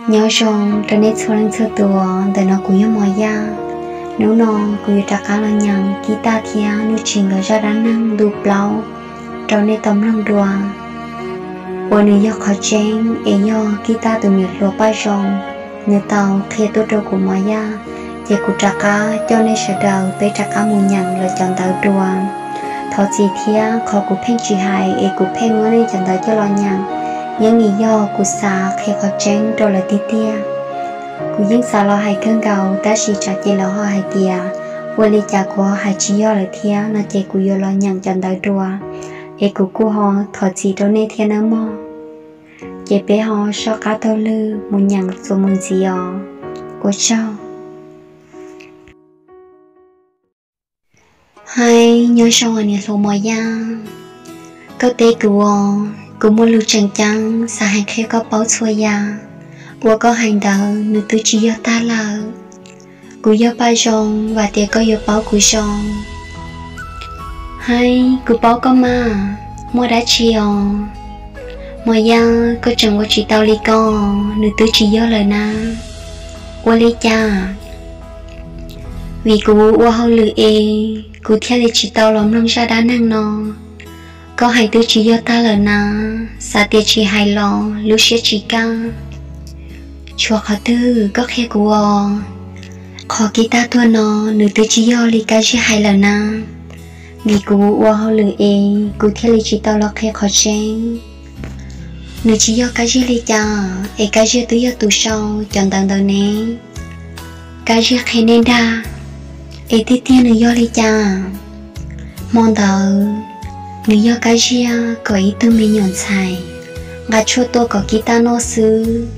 Nyob zoo rau nej txhua leej txhua tus, ntawm no kuv yog Mos Yaj. Hnub no kuv yuav rov qab los nyeem Kib Taj thiab Nuj Tsis nkawd zaj dab neeg ntu plaub rau nej tau mloog dua, uas nws yog qhov tseeb es yog Kib Taj tus niam hluas Paj Zoo nws tau qhia tuaj rau kuv Mos Yaj, ces kuv rov qab coj nej sawv daws peb rov qab mus nyeem lawv cov ntawv dua. Thov txim thiab qhov kuv pheej tsis hais es kuv pheej muab nej cov ntawv coj los nyeem, yeej vim yog kuv xav qhia qhov tseeb rau lawv tiag tiag. Kuv yeej xav los hais kawg nkaus tab sis tsam ces lawv ho hais tias ua li cas kuv ho hais tsis yog lawm thiab no ces kuv yuav los nyeem cov ntawv dua, es kuv kuj ho thov txim rau nej thiab nawb mog. Ces peb ho soj qab taug lw mus nyeem txuas mus ntxiv os. Ua tsaug. Haib, nyob zoo niam hluas Mos Yaj. Koj teb kuv os, kuv muaj lus tseem ceeb xav hais qhia koj paub txhua yam, uas koj hais ntawd nws twb tsis yog tag lawm. Kuv yog Paj Zoo, vam tias koj yuav paub kuv zoo. Haib, kuv paub koj mas, muaj dab tsi os? Mos Yaj, koj tseem ua tsis tau li ko, nws twb tsis yog lawm na. Ua li cas? Vim kuv ua hauj lwm es kuv thiaj li tsis tau los mloog zaj dab neeg no. Koj hais twb tsis yog tag lawm na, xav tias tsis hais los lub siab tsis kaj. Tshuav qhov twg koj qhia kuv os. Qhov Kib Taj tuag no nws twb tsis yog li Kab Ziag hais lawm na. Vim kuv ua hauj lwm es kuv thiaj li tsis tau los qhia qhov tseeb. Nws tsis yog Kab Ziag li cas es Kab Ziag twb yog tus sau cov ntawv ntawd ne? Kab Ziag qhia nej dag. Es tiag tiag nws yog li cas? Hmo ntawd nws yog Kab Ziag kom ib tug me nyuam ntxhais nqa tshuaj tuaj kom Kib Taj noj xwb.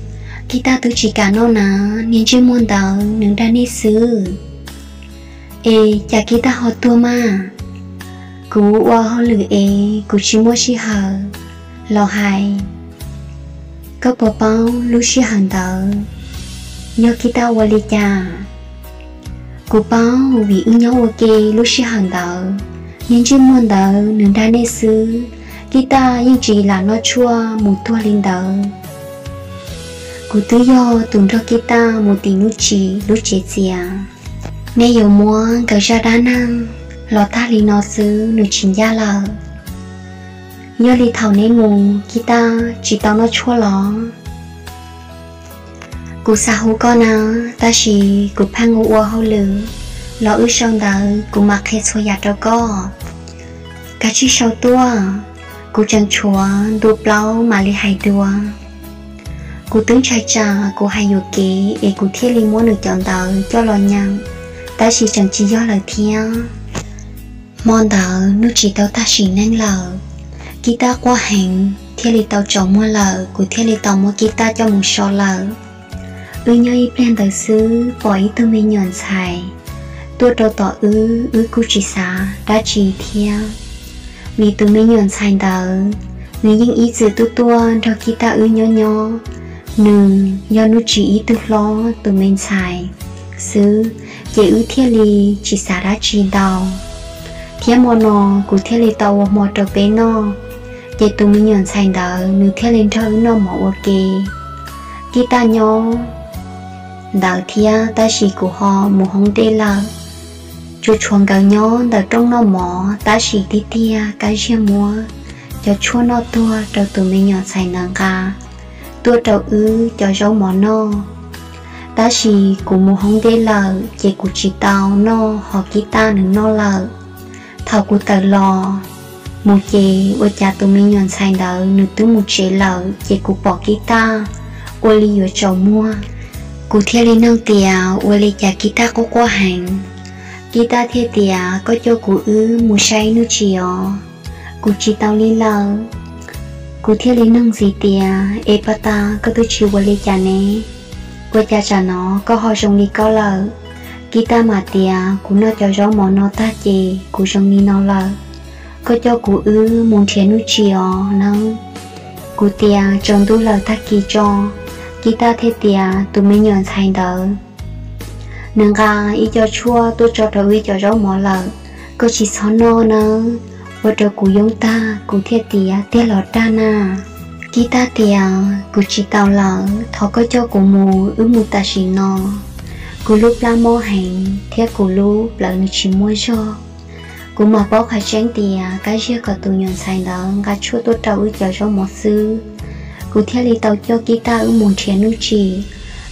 Kib Taj twb tsis kam noj na, niag ntsej muag ntawd nws dag nej xwb. Es cas Kib Taj ho tuag mas? Kuv ua hauj lwm es kuv tsis muaj sij hawm los hais. Koj puas paub lub sij hawm ntawd yog Kib Taj ua li cas? Kuv paub, vim wb nyob ua ke lub sij hawm ntawd, niag ntsej muag ntawd nws dag nej xwb. Kib Taj yeej tsis lam noj tshuaj mus tuag li ntawd. Kuv twb yog tus nrog Kib Taj mus tim Nuj Tsis lub tsev txias. Nej yuav muab nkawd zaj dab neeg los tag li no xwb nws tsis ncaj lawm. Yog li thaum neb mus Kib Taj tsis tau noj tshuaj los? Kuv xav hu koj na, tab sis kuv pheej ua ua hauj lwm los wb sau ntawv kuv mam qhia txhua yam rau koj. Kav tsij sau tuaj, kuv tseem tshuav ntu plaub mam li hais dua. Kuv twb ntshai tsam kuv hais yuam kev es kuv thiaj li muab nws cov ntawv coj los nyeem, tab sis tseem tsis yog lawm thiab. Hmo ntawd Nuj Tsis tau tag sim neej lawm, Kib Taj quaj heev thiaj li tau tsaus muag lawm, kuv thiaj li tau muab Kib Taj coj mus so lawm. Wb nyob ib pliag ntawd xwb pom ib tug me nyuam ntxhais tuaj rau tom wb, wb kuj tsis xav dab tsi thiab. Vim tus me nyuam ntxhais ntawd, nws yeej ib txwm tuaj tuaj nrog Kib Taj wb nyob nyob. Nws yog Nuj Tsis ib tug hlob tus me ntxhais xwb, ces wb thiaj li tsis xav dab tsi ntau. Thiab hmo no kuv thiaj li tau ua hmo rau peb noj, ces tus me nyuam ntxhais ntawd nws thiaj li nrog wb noj mov ua ke. Kib Taj nyob ntawd thiab, tab sis kuv ho mus hoob dej lawm. Tsuas tshuav nkawd nyob ntawm rooj noj mov, tab sis tib tiag Kab Ziag muab cov tshuaj noj tuag rau tus me nyuam ntxhais ntawd nqa tuaj rau wb cov zaub mov noj. Tab sis kuv mus hoob dej lawm, ces kuv tsis tau noj, ho Kib Taj nws noj lawm. Thaum kuv tawm los mus ces ua cas tus me nyuam ntxhais ntawd nws twb mus tsev lawm, ces kuv pom Kib Taj ua li yuav tsaus muag. Kuv thiaj li nug tias ua li cas Kib Taj quaj quaj heev. Kib Taj thiaj tias koj coj kuv wb mus saib Nuj Tsis os. Kuv tsis tau li lawm. Kuv thiaj li nug ntxiv tias es pas tas koj twb tsis ua li cas ne, ua cas tsam no koj ho zoo li koj lawm? Kib Taj mam tias kuv noj cov zaub mov no tag ces kuv zoo li no lawm. Koj coj kuv wb mus nrhiav Nuj Tsis os nawb. Kuv tias tsaus ntuj lawm tag kis tso. Kib Taj thiaj tias tus me nyuam ntxhais ntawd nws nqa ib co tshuaj tuaj tso rau wb cov zaub mov lawm, koj tsis txhob noj nawb. Ua rau kuv yoob tag, kuv thiaj tias tiag los dag na. Kib Taj tias, Kuv tsis tau lawm, thov koj coj kuv mus, wb mus tam sim no. Kuv lub plab mob heev thiab kuv lub plawv nws tsis muaj zog. Kuv mam paub qhov tseeb tias Kab Ziag kom tus nyuam ntxhais ntawd nqa tshuaj tuaj rau wb cov zaub mov xwb. Kuv thiaj li tau coj Kib Taj wb mus nrhiav Nuj Tsim.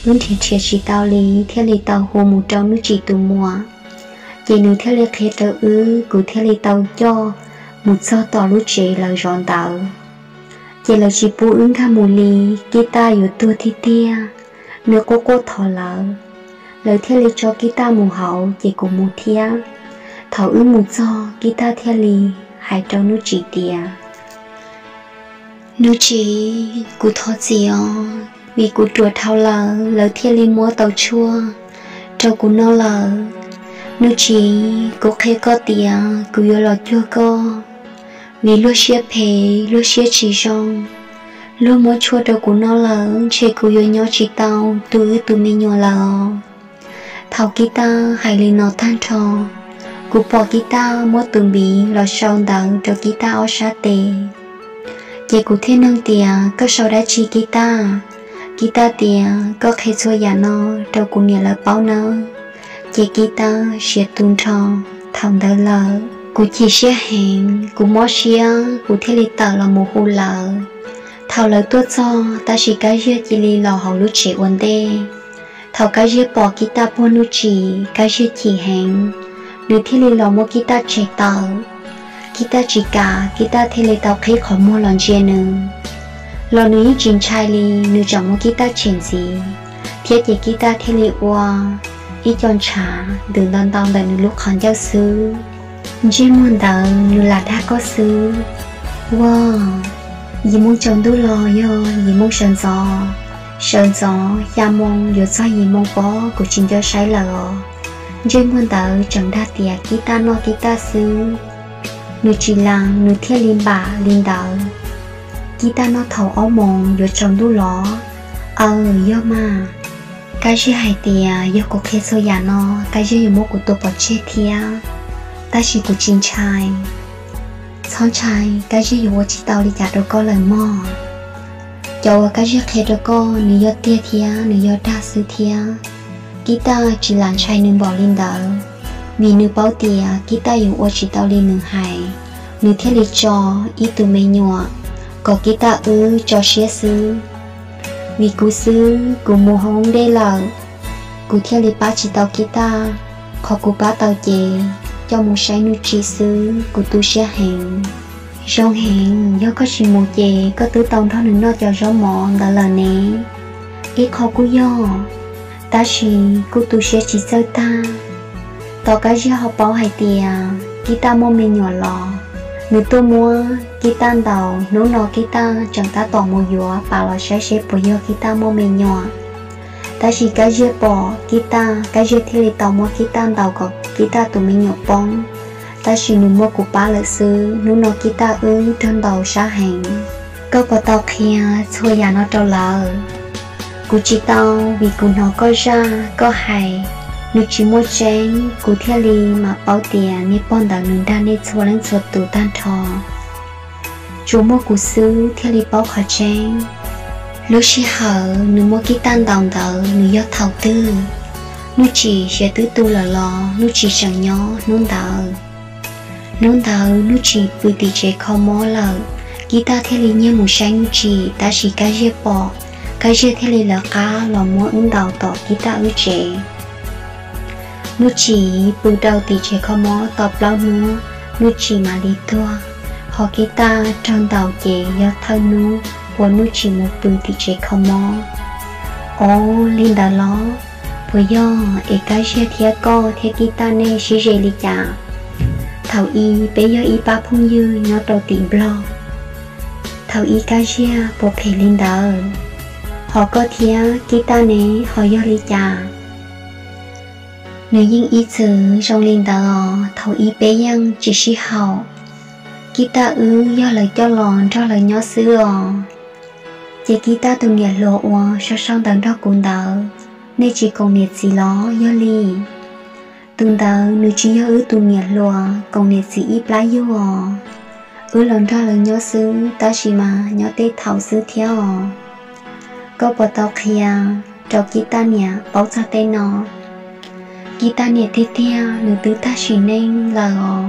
Wb nrhiav nrhiav tsis tau li thiaj li tau hu mus rau Nuj Tsim tus muam. Ces nws thiaj li qhia rau wb, kuv thiaj li tau coj mus txog tom lub tsev lawv zov ntawd. Ces lawv tsis pub wb nkag mus li, Kib Taj yuav tuag tiag tiag, nws quaj quaj thov lawv. Lawv thiaj li tso Kib Taj mus hauv ces kuv mus thiab. Thaum wb mus txog Kib Taj thiaj li hais rau Nuj Tsim tias, Nuj Tsim, kuv thov txim os, vim kuv ruam dhau lawm lawv thiaj li muab tau tshuaj rau kuv noj lawm. Nuj Tsim, kuv qhia koj tias kuv yuav los cuag koj, vim luag siab phem luag siab tsis zoo. Luag muab tshuaj rau kuv noj lawm ntshe kuv yuav nyob tsis tau tu wb tus me nyuam lawm os. Thaum Kib Taj hais li no tag nrho, kuv pom Kib Taj muab tus npiv los sau ntawv rau Kib Taj ob sab tes. Ces kuv thiaj nug tias, Koj sau dab tsi Kib Taj? Kib Taj tias, Koj qhia txhua yam no rau kuv niam lawv paub nawb. Ces Kib Taj siav tu nrho. Thaum ntawd lawm kuv chim siab heev, kuv mob siab kuv thiaj li tawm los mus hu lawv. Thaum lawv tuaj txog tab sis Kab Ziag cia li los hauv lub tsev ua ntej. Thaum Kab Ziag pom Kib Taj puag Nuj Tsim, Kab Ziag chim heev, nws thiaj li los muab Kib Taj tshem tawm. Kib Taj tsis kam, Kib Taj thiaj li tau qhib qhov muag los ntsia nws. Los nws yeej tsis ntshai li, nws tseem muab Kib Taj tshem ntxiv thiab ces Kib Taj thiaj li ua ib co ntshav ntws ntau ntau ntawm nws lub qhov ncauj xwb. Ntsej muag ntawd nws lam dag koj xwb. Ua, yim moo tsaus ntuj los yog yim moo sawv ntxov? Sawv ntxov xya moo yuav txog yim moo pob kuv tsis nco saib lawm os. Ntsej muag ntawd tseem dag tias Kib Taj noj Kib Taj xwb. Nws tsis lam nws thiaj li npam li ntawd. Kib Taj noj thaum ob moos yuav tsaus ntuj los? Aw, yog mas. Kab Ziag hais tias yog kuv qhia txhua yam no, Kab Ziag yuav muab kuv tua pov tseg thiab. Tab sis kuv tsis ntshai. Txhob ntshai, Kab Ziag yuav ua tsis tau li cas rau koj lawm mog. Cov uas Kab Ziag qhia rau koj nws yog tiag thiab nws yog dag xwb thiab. Kib Taj tsis lam ntshai nws npaum li ntawd, vim nws paub tias Kib Taj yuav ua tsis tau li nws hais, nws thiaj li tso ib tug me nyuam kom Kib Taj wb tso siab xwb. Vim kuv xwb kuv mus hauv dej lawm, kuv thiaj li pab tsis tau Kib Taj. Qhov kuv pab tau ces coj mus saib Nuj Tsim xwb, kuv tu siab heev. Zoo heev, yog koj tsis mus ces koj twb tau nrog nws noj cov zaub mov ntawd lawm ne. Ib qho kuj yog, tab sis kuj tu siab tsis txawj tag. Tos Kab Ziag ho paub hais tias Kib Taj muaj me nyuam los, nws tuaj muab Kib Taj ntaus. Hnub no Kib Taj tseem tab tom mus yuav pas los saib seb puas yog Kib Taj muaj me nyuam. Tab sis Kab Ziag pom Kib Taj, Kab Ziag thiaj li tau muab Kib Taj ntaus kom Kib Taj tus me nyuam poob. Tab sis nws muab kuv pab lawm xwb, hnub no Kib Taj wb raug ntaus sab heev. Koj puas tau qhia txhua yam no rau lawv? Kuv tsis tau, vim kuv hnov koj zaj koj hais nws tsis muaj tseeb, kuv thiaj li mam paub tias niag pog ntawd nws dag nej txhua leej txhua tus tag nrho. Tsuas muaj kuv xwb thiaj li paub qhov tseeb. Lub sij hawm nws muab Kib Taj ntaus ntawd nws yog thaum twg? Nuj Tsim xyov twb tu lawm los Nuj Tsim tseem nyob hnub ntawd? Hnub ntawd Nuj Tsim pw tim tsev kho mob lawm, Kib Taj thiaj li nyiag mus saib Nuj Tsim, tab sis Kab Ziag pom, Kab Ziag thiaj li lawv qab los muab wb ntaus tom Kib Taj wb tsev. Nuj Tsim pw rau tim tsev kho mob tau plaub hnub, Nuj Tsim mam li tuag. Ho Kib Taj raug ntaus ces yog thawj hnub uas Nuj Tsim mus pw tim tsev kho mob. Ov, li ntawd los? Puas yog es Kab Ziag thiab koj thiab Kib Taj nej sib ze li cas? Thaum ub peb yog ib pab phooj ywg nyob rau tim Nplog. Thaum ub Kab Ziag puas phem li ntawd? Ho koj thiab Kib Taj ne ho yog li cas? Nws yeej ib txwm zoo li ntawd os, thaum ub peb yeej tsis sib haum. Kib Taj wb yog lawv coj los nrog lawv nyob xwb os. Ces Kib Taj tus niam hluas uas sau sau ntawv nrog kuv ntawd, nej tsis koom niam txiv los yog li? Tus ntawd nws tsis yog wb tus niam hluas, koom niam txiv ib plab yug os. Wb los nrog lawv nyob xwb tab sis mas nyob tej thaum xwb thiab os. Koj puas tau qhia rau Kib Taj niam paub txog tej no? Kib Taj niam tiag tiag nws twb tag sim neej lawm os.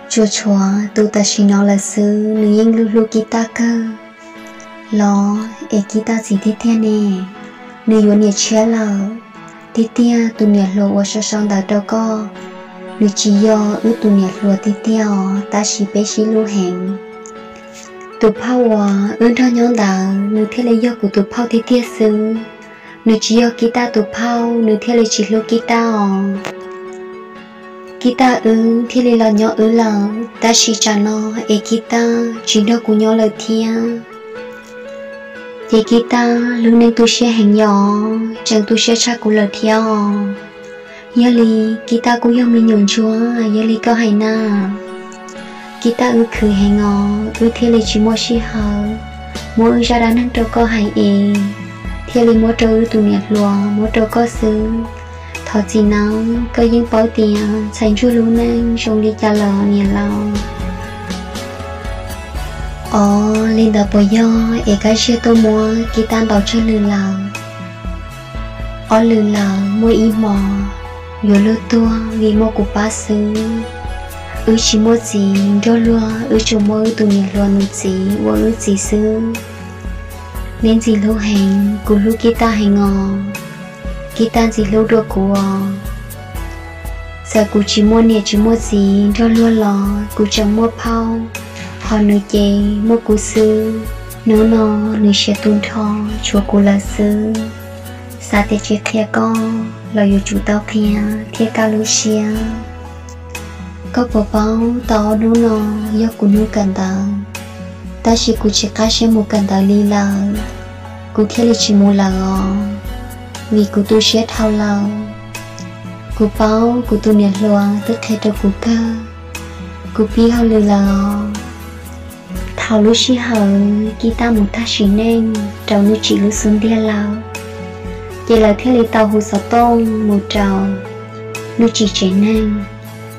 Tsuas tshuav tus tam sim no lawm xwb nws yeej hlub hlub Kib Taj kawg los es Kib Taj txiv tiag tiag ne, nws yuav niam tshiab lawm. Tiag tiag tus niam hluas uas sau sau ntawv rau koj, nws tsis yog wb tus niam hluas tiag tiag os, tab sis peb sib hlub heev. Tus phauj uas wb nrog nyob ntawd nws thiaj li yog kuv tus phauj tiag tiag xwb. Nws tsis yog Kib Taj tus phauj nws thiaj li tsis hlub Kib Taj os. Kib Taj wb thiaj li los nyob wb lawm, tab sis tsam no es Kib Taj tsis nrog kuv nyob lawm thiab. Ces Kib Taj lub neej tu siab heev yos, tseem tu siab tshaj kuv lawm thiab os. Yog li Kib Taj kuj yog me nyuam ntsuag, yog li koj hais na. Kib Taj wb khwv heev os, wb thiaj li tsis muaj sij hawm muab wb zaj dab neeg rau koj hais es thiaj li muab rau wb tus niam hluas muab rau koj xwb. Thov txim nawb, koj yeej paub tias ntxhais ntsuag lub neej zoo li cas lawm niam laus. Os, li ntawd puas yog es Kab Ziag tuaj muab Kib Taj ntaus tsawg lwm lawm? Ob lwm lawm, muaj ib hmo yuav luag tuag vim muaj kuv pab xwb. Wb tsis muaj txiv nrog luag, wb tsuas muaj wb tus niam hluas nws txiv ua wb txiv xwb. Neb ntxim hlub heev, kuv hlub Kib Taj heev os. Kib Taj ntxim hlub dua kuv os. Txawm kuv tsis muaj niam tsis muaj txiv nrog luag los kuv tseem muaj phauj, ho nws ces muaj kuv xwb. Hnub no nws siav tu nrho tshuav kuv lawm xwb. Xav tias tsis qhia koj los yuav tsum tau qhia thiab kaj lub siab. Koj puas paub tau hnub no yog kuv hnub kawm ntawv, tab sis kuv tsis qab siab mus kawm ntawv li lawm, kuv thiaj li tsis mus lawm os, vim kuv tu siab dhau lawm. Kuv paub kuv tus niam hluas twb qhia rau kuv kawg, kuv pib hauj lwm lawm os. Thaum lub sij hawm Kib Taj mus tag sim neej rau Nuj Tsim lub xub ntiag lawm, ces lawv thiaj li tau hu xov tooj mus rau Nuj Tsim tsev neeg.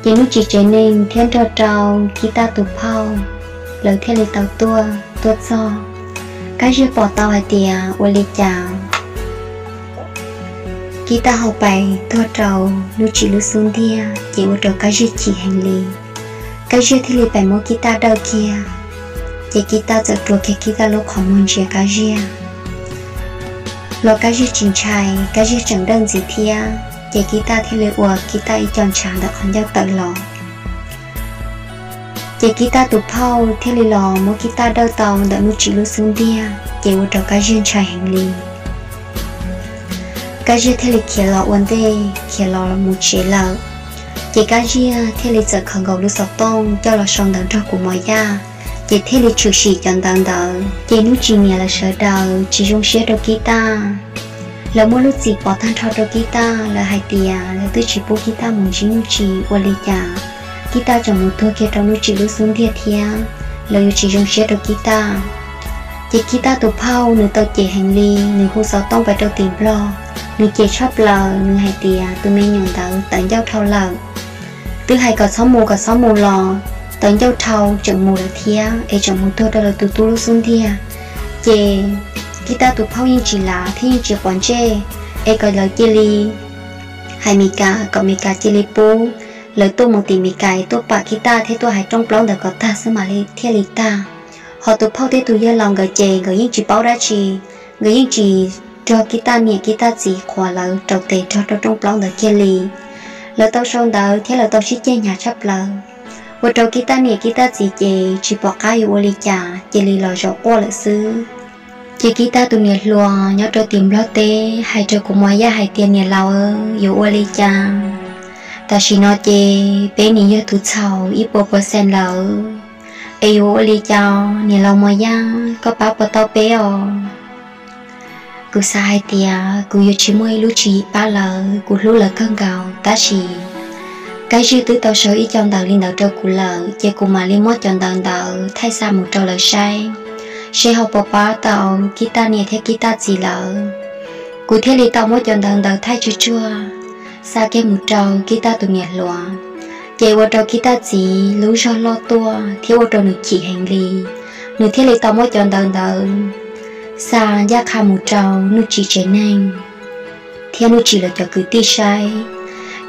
Ces Nuj Tsim tsev neeg thiab nrog rau Kib Taj tus phauj, lawv thiaj li tau tuaj tuaj txog. Kab Ziag pom tau hais tias ua li cas Kib Taj ho pais tuag rau Nuj Tsim lub xub ntiag, ces ua rau Kab Ziag chim heev li. Kab Ziag thiaj li pais muab Kib Taj dawj kiag, ces Kib Taj txawm rua kiag Kib Taj lub qhov muag ntsia Kab Ziag. Los Kab Ziag tsis ntshai, Kab Ziag tseem dawj ntxiv thiab, ces Kib Taj thiaj li ua Kib Taj ib co ntshav ntawm qhov ncauj tawm los. Ces Kib Taj tus phauj thiaj li los muab Kib Taj dawj tau ntawm Nuj Tsim lub xub ntiag, ces ua rau Kab Ziag ntshai heev li. Kab Ziag thiaj li khiav los ua ntej, khiav los mus tsev lawm. Ces Kab Ziag thiaj li txawm khaws nkaus lub xov tooj coj los sau ntawv nrog kuv mos yaj, ces thiaj li tshwm sim cov ntawv ntawd. Ces Nuj Tsim niam lawv sawv daws tsis zoo siab rau Kib Taj. Lawv muaj lub txim pov tag nrho rau Kib Taj, lawv hais tias lawv twb tsis pub Kib Taj mus ntsib Nuj Tsim, ua li cas Kib Taj tseem mus tuag kiag rau Nuj Tsim lub xub ntiag thiab, lawv yuav tsis zoo siab rau Kib Taj. Ces Kib Taj tus phauj nws tau cem heev li, nws hu xov tooj pais rau tim Nplog, nws cem tshaj plaws, nws hais tias tus me nyuam ntawd tawv ncauj dhau lawm. Twb hais kom txhob mus kom txhob mus los tawv ncauj dhau tseem mus lawm thiab, es tseem mus tuag rau lawv tus tub lub xub ntiag. Ces Kib Taj tus phauj yeej tsis lav thiab yeej tsis quav ntsej, es kom lawv cia li hais Mes Kas, kom Mes Kas cia li pub lawv tuaj mus tim Mes Kas es tuaj pam Kib Taj thiab tuaj hais rooj plaub ntawd kom tag xwb mam li thiaj li tag. Ho tus phauj thiab tus yawg laus nkawd ces nkawd yeej tsis paub dab tsi, nkawd yeej tsis nrog Kib Taj niam Kib Taj txiv qhuas lawv rau tes rog rau rooj plaub ntawd kiag li. Lawv tau sau ntawv thiab lawv tau sib ceg hnyav tshaj plaws, ua rau Kib Taj niam Kib Taj txiv ces tsis pom qab yuav ua li cas, cia li los zaum quaj lawm xwb. Ces Kib Taj tus niam hluas nyob rau tim Nplog teb hais rau kuv mos yaj hais tias, niam laus, yuav ua li cas? Tam sim no ces peb nim yog tus txhaum ib puas puas xees lawm, es yuav ua li cas niam laus mos yaj, koj pab puas tau peb os? Kuv xav hais tias kuv yuav tsis muaj ib lub tswv yim pab lawv, kuv hlub lawv kawg nkaus, tab sis Kab Ziag twb tau sau ib co ntawv li ntawd rau kuv lawm, ces kuv mam li muab cov ntawv ntawd thaij xa mus rau lawv saib, seb ho puas pab tau Kib Taj niam thiab Kib Taj txiv lawv. Kuv thiaj li tau muab cov ntawv ntawd thaij tsuag tsuag xa kiag mus rau Kib Taj tus niam hluas. Ces ua rau Kib Taj txiv lub zog loj tuaj thiab ua rau nws chim heev li. Nws thiaj li tau muab cov ntawv ntawd xa ncaj qha mus rau Nuj Tsis tsev neeg thiab Nuj Tsis lawv cov kwv tij saib.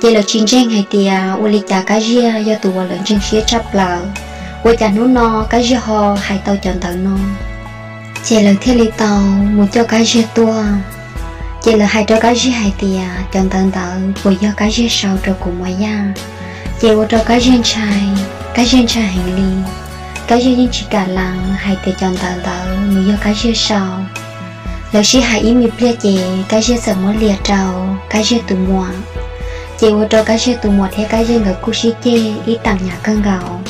Ces lawv tsis ntseeg hais tias ua li cas Kab Ziag yog tus uas lawv ntseeg siab tshaj plaws, ua cas hnub no Kab Ziag ho hais tau cov ntawv no. Ces lawv thiaj li tau mus coj Kab Ziag tuaj. Ces lawv hais rau Kab Ziag hais tias cov ntawv ntawd puas yog Kab Ziag sau rau kuv mos yaj? Ces ua rau Kab Ziag ntshai, Kab Ziag ntshai heev li. Kab Ziag yeej tsis kam lees hais tias cov ntawv ntawd nws yog Kab Ziag sau. Lawv sib hais ib me pliag ces Kab Ziag txawm muab lias rau Kab Ziag tus muam. Ces ua rau Kab Ziag tus muam thiab Kab Ziag nkawd kuj sib ceg ib teem hnyav kawg nkaus.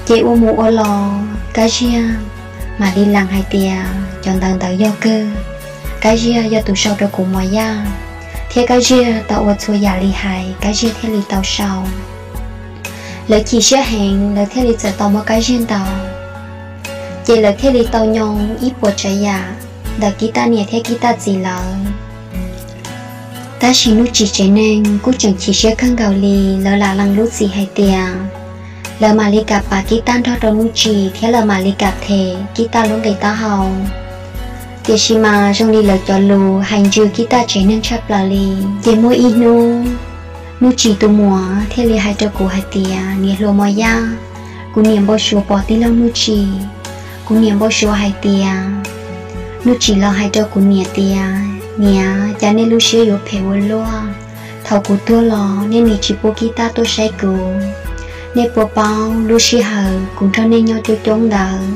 Ces ua mus ua los Kab Ziag mam li lees hais tias cov ntawv ntawd yog kawg, Kab Ziag yog tus sau rau kuv mos yaj, thiab Kab Ziag tau ua txhua yam li hais Kab Ziag thiaj li tau sau. Lawv chim siab heev, lawv thiaj li txawm tau muab Kab Ziag ntaus. Ces lawv thiaj li tau nyoo ib puas tsav yam ntawm Kib Taj niam thiab Kib Taj txiv lawv. Tab sis Nuj Tsis tsev neeg kuj tseem chim siab kawg nkaus li, lawv lam lees lub txim hais tias lawv mam li kam pab Kib Taj nrog rau Nuj Tsis thiab lawv mam li kam them Kib Taj lub nqe taub hau. Tiam sis mas zoo li lawv cov lus hais ntsws Kib Taj tsev neeg tshaj plaws li. Ces muaj ib hnub, Nuj Tsis tus muam thiaj li hais rau kuv hais tias, niam hluas mos yaj, kuv niam npau suav pom tij laug Nuj Tsis. Kuv niam npau suav hais tias, Nuj Tsis los hais rau kuv niam tias, niam, cas nej lub siab yuav phem ua luaj. Thaum kuv tuag los nej niam tsis pub Kib Taj tuaj saib kuv. Nej puas paub lub sij hawm kuv nrog nej nyob coob coob ntawd,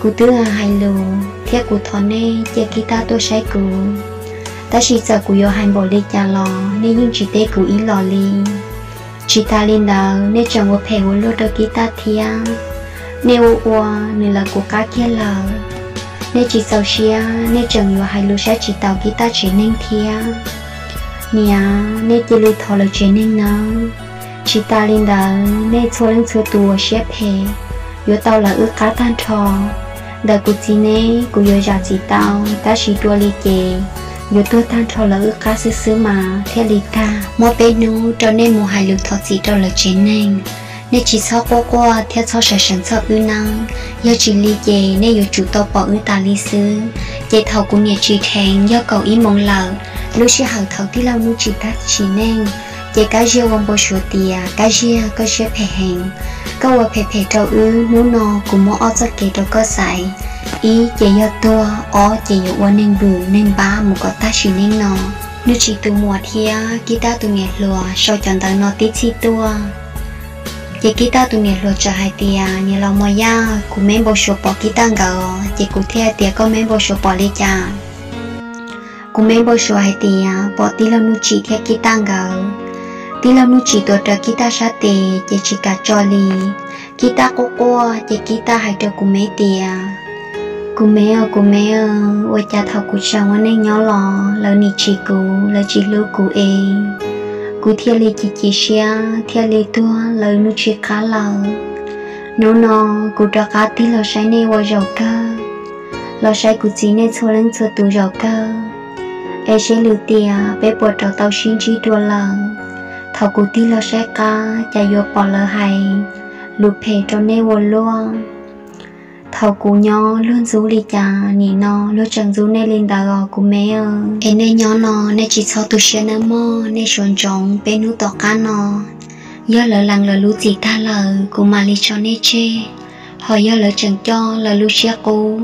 kuv twb hais lus thiab kuv thov nej cia Kib Taj tuaj saib kuv. Tab sis txawm kuv yuav hais npaum li cas los nej yeej tsis teb kuv ib los li. Tsis tas li ntawd nej tseem ua phem ua luaj rau Kib Taj thiab. Nej ua ua nws lawv kuv qab kiag lawm. Nej tsis txaus siab, nej tseem yuav hais lus saib tsis taus Kib Taj tsev neeg thiab. Niam, nej cia li thov lawv tsev neeg nawb. Tsis tas li ntawd nej txhua leej txhua tus uas siab phem yuav tau lawv wb qab tag nrho. Ntawm kuv txiv neb kuv yuav zam txim tau, tab sis dua li ces yuav tuag tag nrho lawv wb qab xwb xwb mas thiaj li tag. Muab peb hnub rau nej mus hais lus thov txim rau lawv tsev neeg. Nej tsis txhob quaj quaj thiab txhob sawv seev txog wb nawb, yog tsis li ces nej yuav tsum tau pom wb tas li xwb. Ces thaum kuv niam tsim dheev yog kaum ib moos lawm, lub sij hawm thaum tij laug Nuj Tsis tag sim neej, ces Kab Ziag ua npau suav tias, Kab Ziag, koj siab phem heev, koj ua phem phem rau wb, hnub no kuv muab ob txoj kev rau koj xaiv. Ib ces yog tuag, ob ces yuav ua neeg vwm neeg npab mus kom tag sim neej no. Nuj Tsis tus muam thiab Kib Taj tus niam hluas sau cov ntawv no tib txhij tuaj. Ces Kib Taj tus niam hluas txawm hais tias, niam laus mos yaj, kuv me npau suav pom Kib Taj nkawd, ces kuv thiaj tias, koj me npau suav pom li cas? Kuv me npau suav hais tias pom tij laug Nuj Tsis thiab Kib Taj nkawd. Tij laug Nuj Tsis tuav rawv Kib Taj sab tes ces tsis kam tso li. Kib Taj quaj quaj ces Kib Taj hais rau kuv me tias, kuv me os, kuv me, ua cas thaum kuv tseem ua neej nyob los lawv nim tsis kuv, lawv tsis hlub kuv es kuv thiaj li chim chim siab thiaj li tuag lawv Nuj Tsis qab lawm. Hnub no kuv rov qab tig los saib nej ua zaum kawg, los saib kuv txiv nej txhua leej txhua tus zaum kawg, es seb lwm tiam peb puas rov tau sib ntsib dua lawm. Thaum kuv tig los saib qab cas yuav pom lawv hais lus phem rau nej ua luaj. Thaum kuv nyob luag ntxub li cas nim no luag tseem ntxub nej li ntawd os kuv me. Es nej nyob no nej tsis txhob tu siab nawb mog, nej suav ntsoov peb hnub tom qab no. Yog lawv lees lawv lub txim tag lawm kuv mam li tso nej tseg, ho yog lawv tseem coj lawv lub siab qub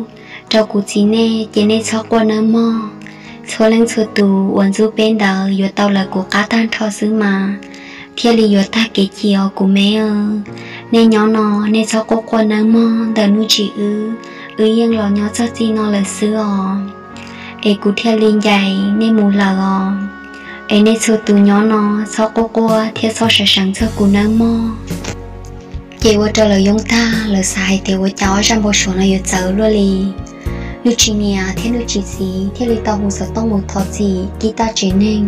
rau kuv txiv nej ces nej txhob quaj nawb mog. Txhua leej txhua tus uas ntxub peb ntawd yuav tau lawv kuv qab tag nrho xwb mas thiaj li yuav tag kev chim os kuv me. Nej nyob no nej txhob quaj quaj nawb mog, ntawm Nuj Tsis wb, wb yeej los nyob txog txij no lawm xwb os. Es kuv thiaj li ncaim nej mus lawm os. Es nej txhua tus nyob no txhob quaj quaj thiab txhob sawv seev txog kuv nawb mog. Ces ua rau lawv yoob tag, lawv xav hais tias ua cas ob zaj npau suav no yuav txawv luaj li. Nuj Tsis niam thiab Nuj Tsis txiv thiaj li tau hu xov tooj mus thov txim Kib Taj tsev neeg.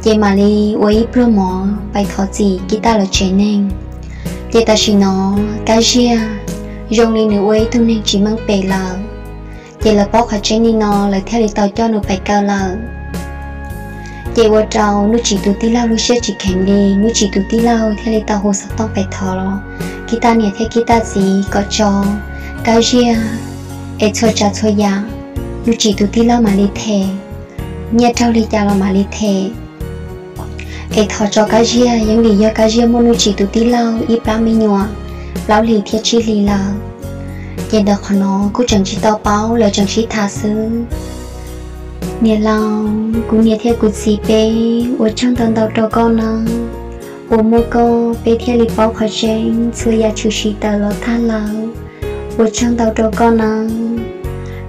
Ces mam li ua ib pluag mov pais thov txim Kib Taj lawv tsev neeg. Ces tam sim no Kab Ziag zoo li nws ua ib tug neeg tsis meej pem lawm. Ces lawv paub qhov tseeb li no lawv thiaj li tau coj nws pais kaw lawm. Ces ua rau Nuj Tsim tus tij laug lub siab tsis kheev li, Nuj Tsim tus tij laug thiaj li tau hu xov tooj pem thov Kib Taj niam thiab Kib Taj txiv kom tso Kab Ziag es txhua tsav txhua yam Nuj Tsim tus tij laug mam li them, nyiaj raug li cas los mam li them. Es thov tso Kab Ziag, yeej vim yog Kab Ziag muaj Nuj Tsim tus tij laug ib plab me nyuam plaub hlis thiab tsib hlis lawm. Ces ntawm qhov no kuj tseem tsis tau paub, lawv tseem sib tham xwb. Niam laus, kuv niam thiab kuv txiv peb ua tsaug ntau ntau rau koj nawb. Uas muaj koj peb thiaj li paub qhov tseeb, txhua yam tshwm sim tawm los tag lawm. Ua tsaug ntau rau koj nawb.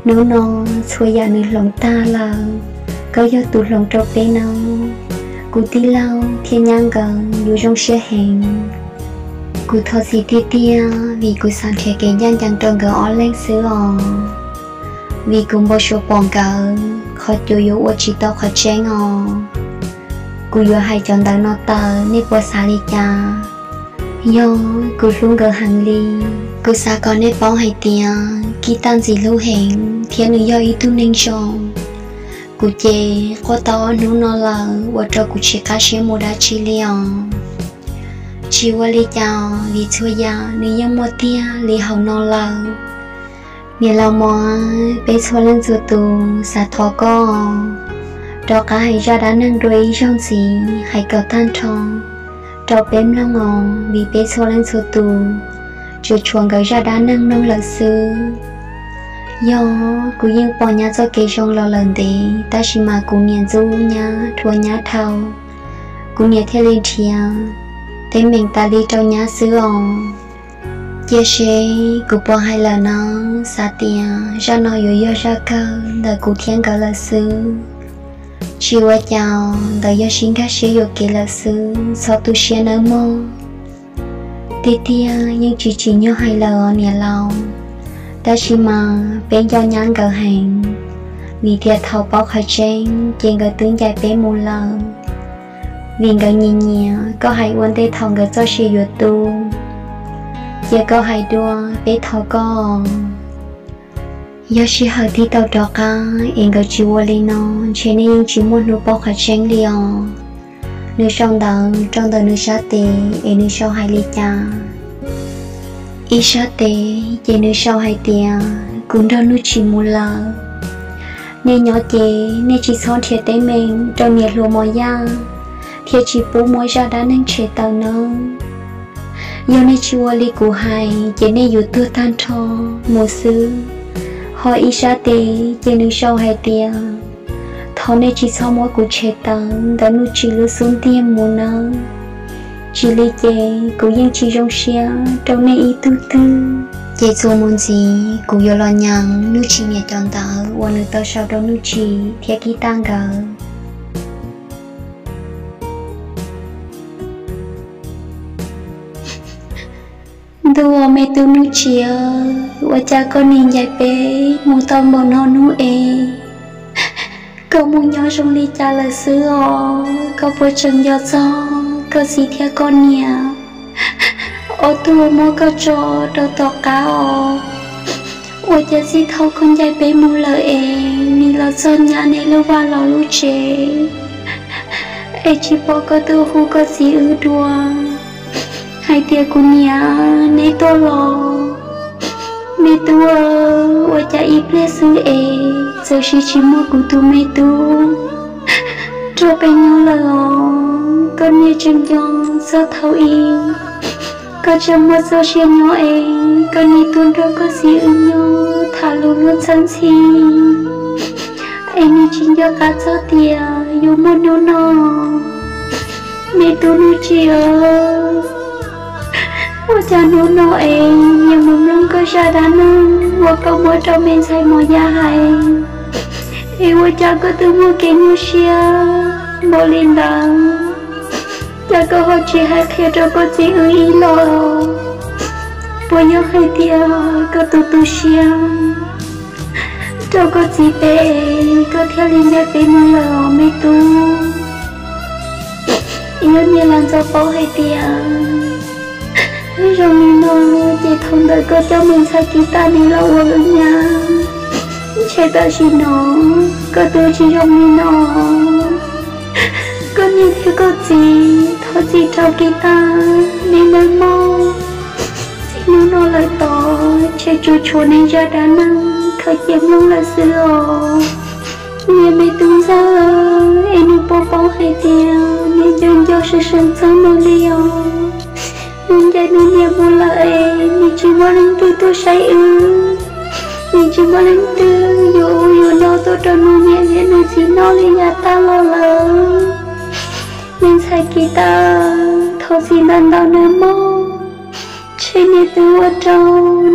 Hnub no txhua yam nws hloov tag lawm, koj yog tus hloov rau peb nawb. Kuv tij laug thiab nyab nkawd yuav zoo siab heev. Kuv thov txim tiag tiag vim kuv xav nrhiav kev ncaj ncees rau nkawd ob leeg xwb os. Vim kuv npau suav pom nkawd qhov cuav yuav ua tsis tau qhov tseeb os. Kuv yuav hais cov ntawv no tawm, nej puas xav li cas? Yog, kuv hlub nkawd heev li. Kuv xav kom nej paub hais tias Kib Taj ntxim hlub heev thiab nws yog ib tug neeg zoo. Kuv ces quaj tau ob hnub no lawm ua rau kuv tsis qab siab mus dab tsi li os. Tsis ua li cas os, vim txhua yam nws yeej muaj tiag li hauv no lawm. Niam laus Mos, peb txhua leej txhua tus xav thov koj rov qab hais zaj dab neeg dua ib zaug ntxiv, hais kom tag nrho rau peb mloog os, vim peb txhua leej txhua tus tsuas tshuav nkawd zaj dab neeg mloog lawm xwb. Yog, kuv yeej pom nyab txoj kev zoo los lawm ntev, tab sis mas kuv niam ntxub nyab, dhuav nyab dhau, kuv niam thiaj li nrhiav teeb meem tas li rau nyab xwb os. Cia seb kuv puas hais lawm nawb, xav tias zaj no yuav yog zaj kawg ntawm kuv thiab nkawd lawm xwb. Tsis ua cas, ntawd yog sib nkag siab yuam kev lawm xwb, txhob tu siab nawb mog. Tiag tiag yeej tsis tsim nyog hais lawm os niam laus, tab sis mas peb nco nyab nkawd heev, vim tias thaum paub qhov tseeb ces nkawd twb ncaim peb mus lawm. Vim nkawd nyiam nyiam koj hais ua ntej thaum nkawd txoj sia yuav tu, cia koj hais dua, peb thov koj. Yog sij hawm tig tau rov qab es nkawd tsis ua li no, ntshe nej yeej tsis muaj hnub paub qhov tseeb li os. Nws sau ntawv rau ntawm nws sab tes es nws sau hais li cas? Ib sab tes ces nws sau hais tias, kuv nrog Nuj Tsim mus lawm. Nej nyob ces nej tsis txhob nrhiav teeb meem rau niam hluas Mos Yaj thiab tsis pub muab zaj dab neeg tshem tawm nawb. Yog nej tsis ua li kuv hais ces nej yuav tuag tag nrho mus xwb. Ho ib sab tes ces nws sau hais tias, thov nej tsis txhob muab kuv tshem tawm ntawm Nuj Tsim lub xub ntiag mus nawb. Tsis li ces kuv yeej tsis zoo siab rau nej ib tug twg. Ces txuas mus ntxiv kuv yuav los nyeem Nuj Tsim niam cov ntawv uas nws tau sau rau Nuj Tsim thiab Kib Taj nkawd. Ntuj aw, me tub Nuj Tsim, ua cas koj nim ncaim peb mus tau npaum no hnub es? Koj mus nyob zoo li cas lawm xwb os? Koj puas tseem nco txog koj txiv thiab koj niam ob tug muab koj tso rau tom qab os? Ua cas txij thaum koj ncaim peb mus lawm es nim los txog hnub no nej lub vaj los lub tsev es tsis pom koj tuaj hu koj txiv wb dua hais tias, kuv niam, neb tuaj los? Me tub aw, ua cas ib pliag xwb es txawm sis tsis muaj kuv tus me tub nrog peb nyob lawm os? Koj niam tseem nco txog thaum ub koj tseem muaj txoj sia nyob es koj niam tuaj nrog koj txiv wb nyob tham lus luag txheej ntxhi, es nim tsis nco qab txog tias yuav muaj hnub no. Me tub Nuj Tsim aw, ua cas hnub no es niam mus mloog koj zaj dab neeg uas koj muab rau me ntxhais Mos Yaj hais, es ua cas koj twb muaj kev nyuaj siab npaum li ntawd, cas koj ho tsis hais qhia rau koj txiv wb ib los? Puas yog hais tias koj tus tu siab rau koj txiv peb, koj thiaj li ncaim peb mus lawm me tub? Yog niam lam ntxov paub hais tias zoo li no, ces thaum ntawd koj coj me ntxhais Kib Taj neb los ua wb nyab, ntshe tam sim no koj twb tsis zoo li no. Koj niam thiab koj txiv thov txim rau Kiv Tab, neb nawb mog. Txij hnub no lawm tod ntshe tsuas tshuav neeg zaj dab neeg khaws cia mloog lawm xwb os. Niam me tub ntxawg, es nws puas paub hais tias niam nco nco seev seev txog nws li os? Nws ncaim nws niam mus lawm es nws tsis muaj leej twg tuaj saib wb, nws tsis muaj leej twg yuav ub yuav no tuaj rau nws niam thiab nws txiv noj li yav tag los lawm. Me ntxhais Kiv Tab, thov txim ntau ntau nawb mog. Ntshe niam twb ua rau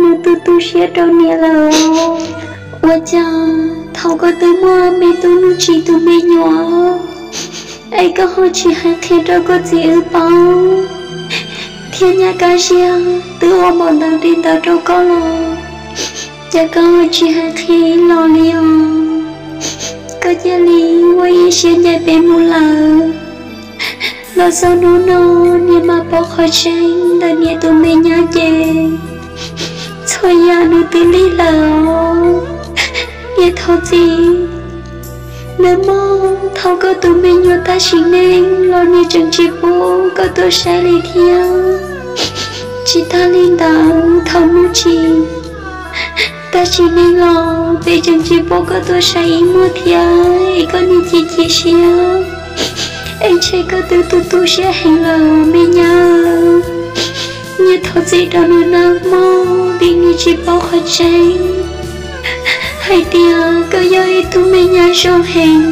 nws tu tu siab rau niam lawm. Ua cas thaum koj twb muaj me tub Nuj Tsis tus me nyuam es koj ho tsis hais qhia rau koj txiv wb paub thiab nyab Kab Ziag twb ua npaum ntawd li ntawd rau koj los, cas koj ho tsis hais qhia ib los li os? Koj cia li ua ib siab ncaim peb mus lawm. Los txog hnub no niam mam paub qhov tseeb ntawm niam tus me nyab ces txhua yam nws twb lig lawm os. Niam thov txim nawb mog, thaum koj tus me nyuam tag sim neej los niam tseem tsis pub koj tuaj saib li thiab. Tsis tag li ntawd, thaum Nuj Tsis tag sim neej los peb tseem tsis pub koj tuaj saib ib muag thiab es koj niam chim chim siab, es ntshe koj twb tu tu siab heev lawm me nyab. Niam thov txim rau nws nawb mog, vim nws tsis paub qhov tseeb hais tias koj yog ib tug me nyab zoo heev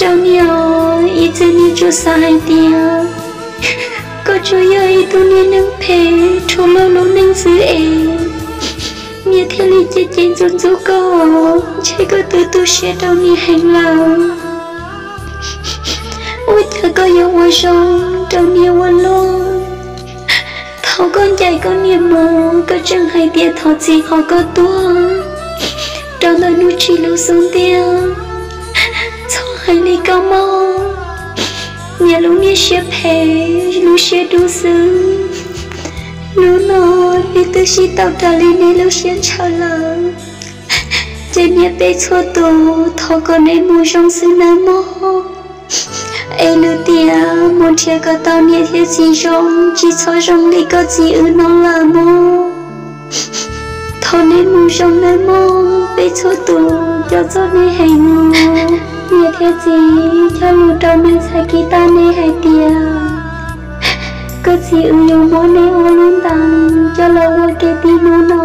rau niam. Ib txhia niam tsuas xav hais tias koj tsuas yog ib tug niag neeg phem rhuav luag lub neej xwb es niam thiaj li cem cem ntxub ntxub koj. Ntshe koj twb tu siab rau niam heev lawm. Ua cas koj yuav ua zoo rau niam ua luaj? Thaum koj ncaim koj niam mus koj tseem hais tias thov txim qhov koj tuag rau ntawm Nuj Tsis lub xub ntiag. Txhob hais li koj mog, niam lub niag siab phem lub siab dub xwb. Hnub no neb twb sib tau raws li neb lub siab ntshaw lawm, ces niam peb txhua tus thov kom neb mus zoo xwb nawb mog. Es lwm tiam mus nrhiav kom tau niam thiab txiv zoo, tsis txhob zoo li koj txiv wb no lawm mog. Thov neb mus zoo nawb mog, peb txhua tus nco txog neb heev os. Niam thiab txiv cog lus rau me ntxhais Kiv Tab neb hais tias koj txiv wb yuav muab neb ob lub ntees coj los ua ke tib hnub no.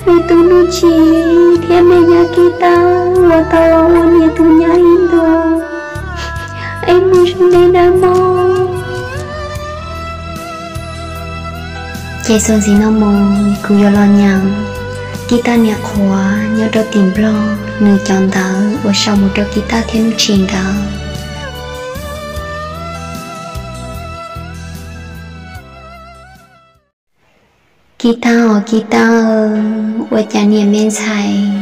Me tub Nuj Tsis thiab me nyab Kiv Tab uas tau los ua niam tus nyab ib ntus, es mus zoo neb nawb mog. Ces txuas ntxiv no mus kuv yuav los nyeem Kiv Tab niam qhuav nyob rau tim Nplog nws cov ntawv uas sau mus rau Kiv Tab thiab Nuj Tsis nkawd. Kiv Tab os Kiv Tab, ua cas niam me ntxhais,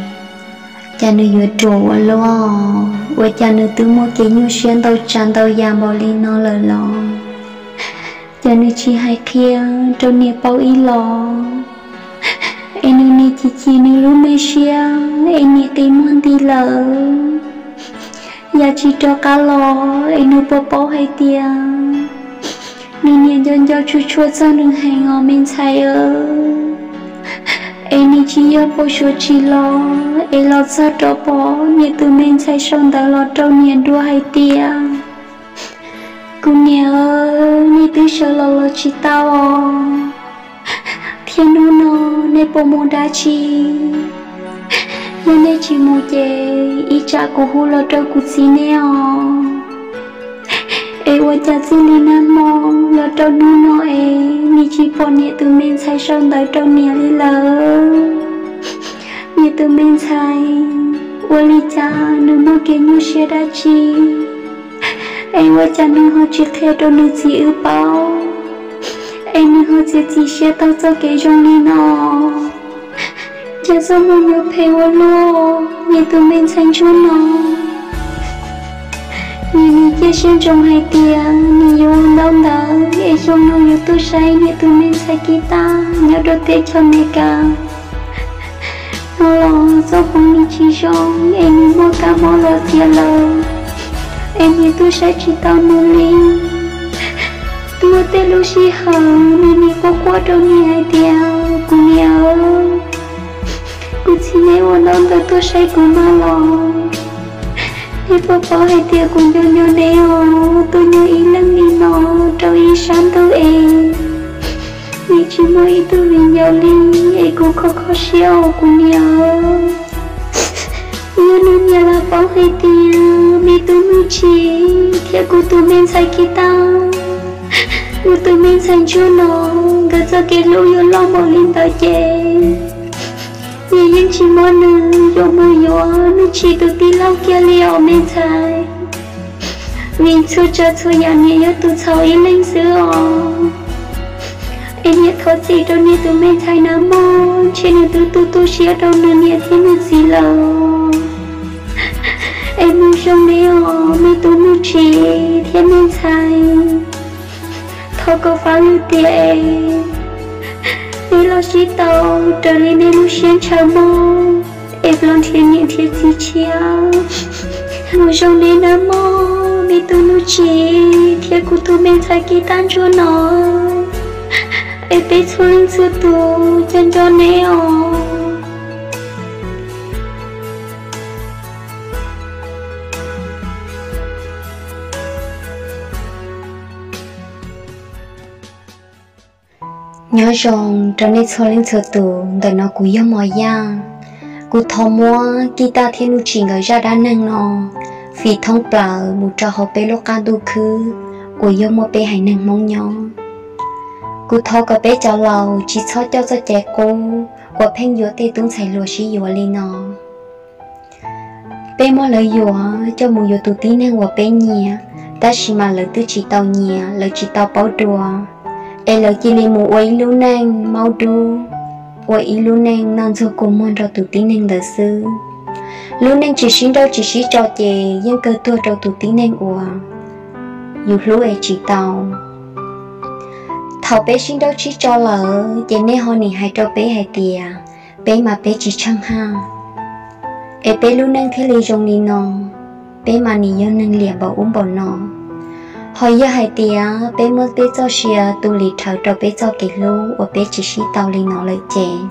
cas nws yuav ruam ua luaj, ua cas nws twb muaj kev nyuaj siab ntau tsav ntau yam npaum li no lawm los, cas nws tsis hais qhia rau niam paub ib los, es nws nim chim chim nws lub me siab es nim qi muag nti lawm. Yam tsis rov qab los es nws puas paub hais tias nws niam nco nco tshua tshua txog nws heev os me ntxhais. Es nws tsis yog puas suav tsis los es los txog rov pom niam tus me ntxhais sau ntawv los rau niam dua hais tias, kuv niam, nej twb sawv los los tsis tau os, thiab hnub no nej puas mus dab tsi? Yog nej tsis mus ces ib tsam kuv hu los rau kuv txiv nej os. Es ua cas txij li nag hmo los rau hnub no es nws tsis pom niam tus me ntxhais sau ntawv rau niam li lawm? Niam tus me ntxhais, ua li cas nws muaj kev nyuaj siab dab tsi? Es ua cas nws ho tsis qhia rau nws txiv wb paub, es nws ho txiav txim siab taug txoj kev zoo li no? Cas txoj hmoo yuav phem ua luaj, niam tus me ntxhais ntsuag no. Nim nws cia siab ntsoov hais tias nws yuav ua ntau ntawv es xyoo no yuav tuaj saib niam tus me ntxhais Kiv Tab nyob rau teb chaws Amelikas. Hnub no los txoj hmoo nws tsis zoo es nws muaj kab mob los tiav lawm. Es niam tuaj saib tsis tau nws li. Muaj tej lub sij hawm nws nim quaj quaj rau niam hais tias, kuv niam, kuv txiv neb ua ntaub ntawv tuaj saib kuv mas los, neb puas paub hais tias kuv nco nco neb os, tuaj nyob ib leeg li no rau ib sab ntuj es, neb tsis muaj ib tug viv ncaus li, es kuv kho kho siab os kuv niam. Yog nws niam los paub hais tias me tub Nuj Tsim thiab kuv tus me ntxhais Kib Taj, kuv tus me ntxhais ntsuag no, nkawd txoj kev hlub yuav loj npaum li ntawd ces, niam yeej tsis muab nws yuav mus yuav Nuj Tsim tus tij laug kiag li os me ntxhais. Vim txhua tsav txhua yam niam yog tus txhaum ib leeg xwb os. Es niam thov txim rau niam tus me ntxhais na mog, ntshe nws twb tu tu siab rau nws niam thiab nws txiv lawm. Es mus zoo neb os me tub Nuj Tsim thiab me ntxhais. Thov kom fab lwm tiam es neb los sib tau raws li neb lub siab ntshaw mog, es los nrhiav niam nrhiav txiv tshiab. Mus zoo neb na mog, me tub Nuj Tsim thiab kuv tus me ntxhais Kib Taj ntsuag no, es peb txhua leej txhua tus nco nco neb os. Nyob zoo rau nej txhua leej txhua tus, ntawm no kuv yog Mos Yaj. Kuv thov muab Kib Taj thiab Nuj Tsim nkawd zaj dab neeg no fim thoob plaws mus rau hauv peb lub qab ntuj khwb uas yog muaj peb haiv neeg Hmoob nyob. Kuv thov kom peb cov laus tsis txhob coj txoj cai qub uas pheej yuav tej tub ntxhais hluas sib yuav li no. Peb muab lawv yuav coj mus yuav tus tib neeg uas peb nyiam, tab sis mas lawv twb tsis tau nyiam, lawv tsis tau paub dua, es lawv cia li mus ua ib lub neej maub dub, ua ib lub neej noj ntxuag kua muag nrog tus tib neeg ntawd xwb. Lub neej tsis sib nrauj tsis sib tso ces yeej kawg tuag rau tus tib neeg uas yus hlub es tsis tau. Thaum peb sib nrauj sib tso lawm ces nej ho nim hais rau peb hais tias peb mas peb tsis tsheej haj, es peb lub neej thiaj li zoo li no, peb mas nim yog neeg liam npaum ub npaum no. Ho yog hais tias peb muab peb txoj sia tu lis rhawv rau peb txoj kev hlub uas peb tsis sib tau li no lawm ces,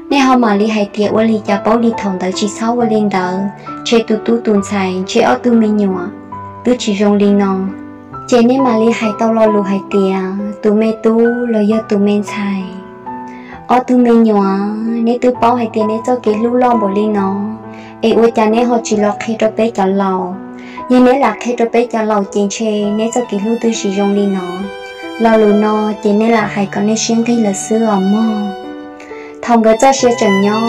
nej ho mam li hais tias ua li cas paub li thaum ntawd tsis txhob ua li ntawd, ntshe tus tub tus ntxhais ntshe ob tug me nyuam twb tsis zoo li no. Ces nej mam li hais tau lo lus hais tias tus me tub los yog tus me ntxhais, ob tug me nyuam, neb twb paub hais tias neb txoj kev hlub loj npaum li no, es ua cas neb ho tsis los qhia rau peb cov laus? Yog neb lam qhia rau peb cov laus ces ntshe neb txoj kev hlub twb tsis zoo li no. Lo lus no ces nej lam hais kom nej siab nqig lawm xwb os mog. Thaum nkawd txoj sia tseem nyob,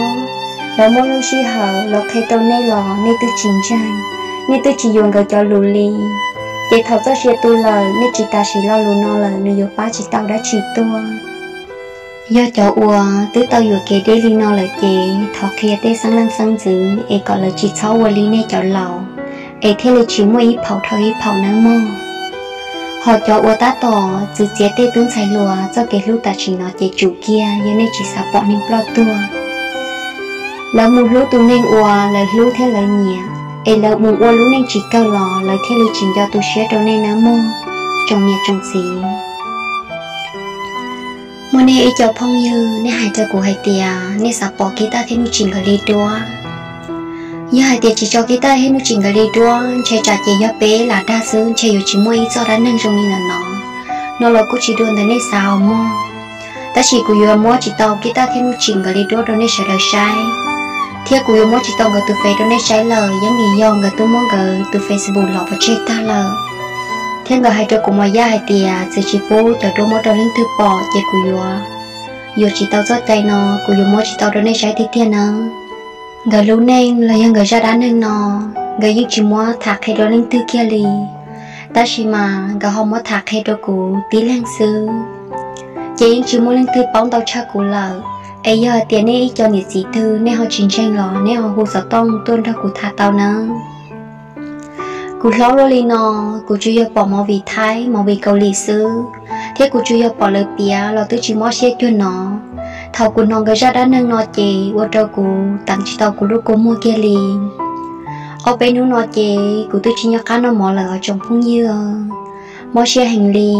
lawv muaj lub sij hawm los qhia rau nej los nej twb tsis ntseeg, nej twb tsis yuav nkawd cov lus li. Ces thaum txoj sia tu lawm nej tsis tas siv lo lus no lawm nws yuav pab tsis tau dab tsi tuaj. Yog cov uas twb tau yuam kev deb li no lawm ces thov qhia tej xeeb leej xeeb ntxwv es kom lawv tsis txhob ua li nej cov laus, es thiaj li tsis muaj ib phaum dhau ib phaum nawb mog. Ho cov uas tab tom txwv txiav tej tub ntxhais hluas txoj kev hlub tam sim no ces tsum kiag, yog nej tsis xav pom neeg ploj tuag. Lawv mus hlub tus neeg uas lawv hlub thiab lawv nyiam, es lawv mus ua lub neej tsis kawg los lawv thiaj li tsis nco tu siab rau nej nawb mog, tsoom niam tsoom txiv. Muaj nej ib co phooj ywg nej hais rau kuv hais tias nej xav pom Kib Taj thiab Nuj Tsim nkawd li duab. Yog hais tias tsis tso Kib Taj thiab Nuj Tsim nkawd li duab ntshe tsam ces yog peb lam dag xwb, ntshe yuav tsis muaj ib txoj dab neeg zoo li ntawm no. No los kuj tsis dua ntawm nej xav os mog. Tab sis kuv yuav muab tsis tau Kib Taj thiab Nuj Tsim nkawd li duab rau nej sawv daws saib, thiab kuv yuav muab tsis tau nkawd tus Face rau nej saib lawm, yeej vim yog nkawd twb muab nkawd tus Facebook los pov tseg tag lawm. Thiab nkawd hais rau kuv Mos Yaj hais tias txwv tsis pub cov duab muab rau leej twg pom ces kuv yuav, yuav tsis tau txoj cai no, kuv yuav muab tsis tau rau nej saib tiag tiag nawb. Nkawd lub neej los yog nkawd zaj dab neeg no, nkawd yeej tsis muab tham qhia rau leej twg kiag li. Tab sis mas nkawd ho muab tham qhia rau kuv tib leeg xwb, ces yeej tsis muaj leej twg paub ntau tshaj kuv lawm. Es yog hais tias nej ib co niam txiv twg nej ho tsis ntseeg los nej ho hu xov tooj tuaj nrog kuv tham tau nawb. Kuv hlob luaj li no, kuv tsuas yog pom movie Thaib, movie Kaus Lim xwb, thiab kuv tsuas yog pom lawv piav los twb tsis mob siab cuag no. Thaum kuv hnov nkawd zaj dab neeg no ces ua rau kuv teev tsis tau kuv lub kua muag kiag li. Ob peb hnub no ces kuv twb tsis nyob qab noj mov lawm os tsoom phooj ywg, mob siab heev li.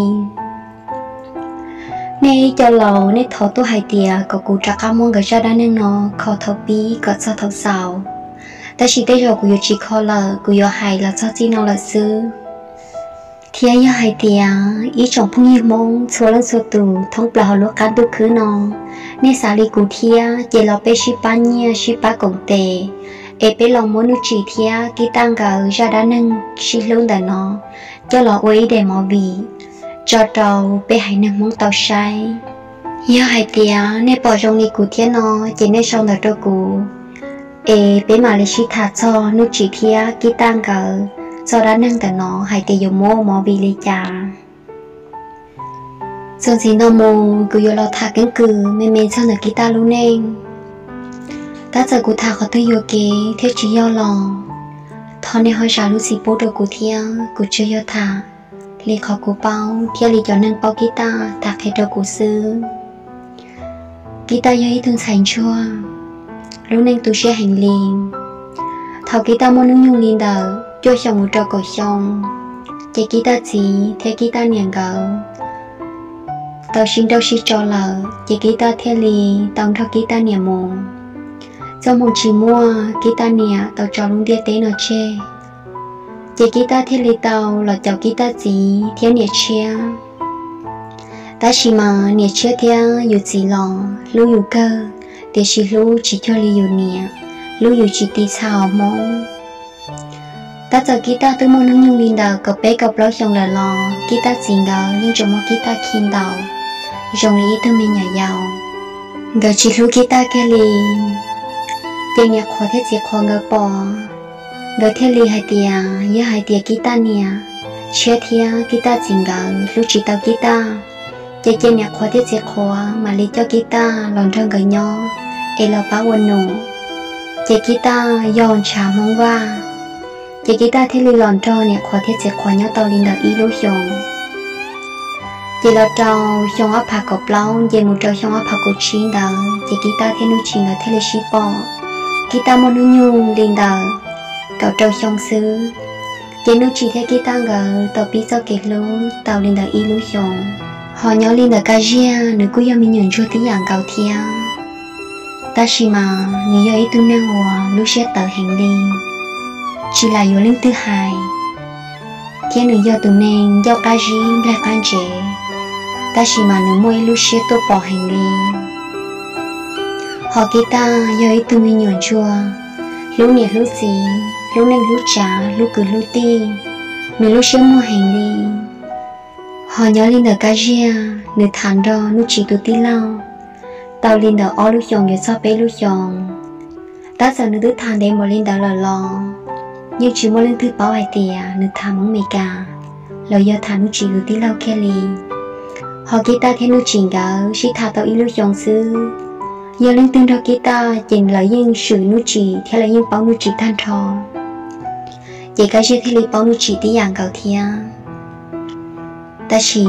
Nej ib co laus nej thov tuaj hais tias kom kuv rov qab muab nkawd zaj dab neeg no kho thaum pib kom txog thaum xaus, tab sis tej zaum kuv yuav tsis kho lawm, kuv yuav hais los txog txij no lawm xwb. Thiab yog hais tias ib tsoom phooj ywg Hmoob txhua leej txhua tus thoob plaws hauv lub qab ntuj khwb no, nej xav li kuv thiab ces los peb sib pab nyiaj sib pab koom tes, es peb los muab Nuj Tsim thiab Kib Taj nkawd zaj dab neeg sib hlub ntawm no coj los ua ib daim movie tso rau peb haiv neeg Hmoob tau saib. Yog hais tias nej pom zoo li kuv thiab no, ces nej sau ntawv rau kuv, es peb mam li sib tham txog Nuj Tsim thiab Kib Taj nkawd txoj dab neeg ntawm no hais tias yuav muab ua movie li cas. Txuas ntxiv no mus kuv yuav los tham keeb kwm me me txog ntawm Kib Taj lub neej. Tab txawm kuv tham qhov twg yuam kev thiab tsis yog los, thov nej ho zam lub txim pub rau kuv thiab, kuv tsuas yog tham li qhov kuv paub thiab li cov neeg paub Kib Taj tham qhia rau kuv xwb. Kib Taj yog ib tug ntxhais ntsuag, lub neej tu siab heev li. Thaum Kib Taj muaj hnub nyoog li ntawm cuaj xyoo mus rau kaum xyoo, ces Kib Taj txiv thiab Kib Taj niam nkawd tau sib nrauj sib tso lawm, ces Kib Taj thiaj li tau nrog Kib Taj niam mus. Txoj hmoo tsis muaj, Kib Taj niam tau tso lub ntiaj teb no tseg, ces Kib Taj thiaj li tau los caum Kib Taj txiv thiab niam tshiab. Tab sis mas niam tshiab thiab yus txiv los hlub yus kawg, tiam sis hlub tsis cuag li yus niam, hlub yus tsis ti txha os Hmoob. Tab txawm Kib Taj twb muaj hnub nyoog li ntawm kaum peb kaum plaub xyoo lawm los Kib Taj txiv nkawd yeej tseem muab Kib Taj khi ntaus zoo li ib tug me nyuam yaus. Nkawd tsis hlub Kib Taj kiag li. Ces niam qhuav thiab txiv qhuav nkawd pom, nkawd thiaj li hais tias yog hais tias Kib Taj niam tshiab thiab Kib Taj txiv nkawd hlub tsis tau Kib Taj, ces cia niam qhuav thiab txiv qhuav mam li coj Kib Taj los nrog nkawd nyob, es los pab ua num. Ces Kib Taj yog ntshav Hmoob Vaj, ces Kib Taj thiaj li los nrog niam qhuav thiab txiv qhuav nyob tau li ntawm ib lub xyoos. Ces los rau xyoo ob phav kaum plaub nce mus rau xyoo ob phav kaum tsib ntawd ces Kib Taj thiab Nuj Tsim nkawd thiaj li sib pom. Kib Taj muaj hnub nyoog li ntawm kaum rau xyoo xwb. Ces Nuj Tsim thiab Kib Taj nkawd tau pib txoj kev hlub tau li ntawm ib lub xyoos. Ho nyob li ntawm Kab Ziag nws kuj yog me nyuam ntsuag tib yam nkaus thiab. Tab sis mas nws yog ib tug neeg uas lub siab tawv heev li, tsis lam yuav leej twg hais, thiab nws yog tus neeg ncauj qab zib nplaig qab ntsev, tab sis mas nws muaj ib lub siab tuaj pom heev li. Ho Kib Taj yog ib tug me nyuam ntsuag hlub niam hlub txiv, hlub neej hlub tsav, hlub kwv hlub tij, nws lub siab muag heev li. Ho nyob li ntawm Kab Ziag nws tham nrog Nuj Tsim tus tij laug tau li ntawm ob lub xyoos yuav txog peb lub xyoos. Tab txawm nws twb tham ntev npaum li ntawd lawm los yeej tsis muaj leej twg paub hais tias nws tham Hmoob Mes Kas los yog tham Nuj Tsim tus tij laug kiag li. Ho Kib Taj thiab Nuj Tsim nkawd sib tham tau ib lub xyoos xwb, yog leej twg nrog Kib Taj ces lawv yeej swm Nuj Tsim thiab lawv yeej paub Nuj Tsim tag nrho. Ces Kab Ziag thiaj li paub Nuj Tsim tib yam nkaus thiab. Tab sis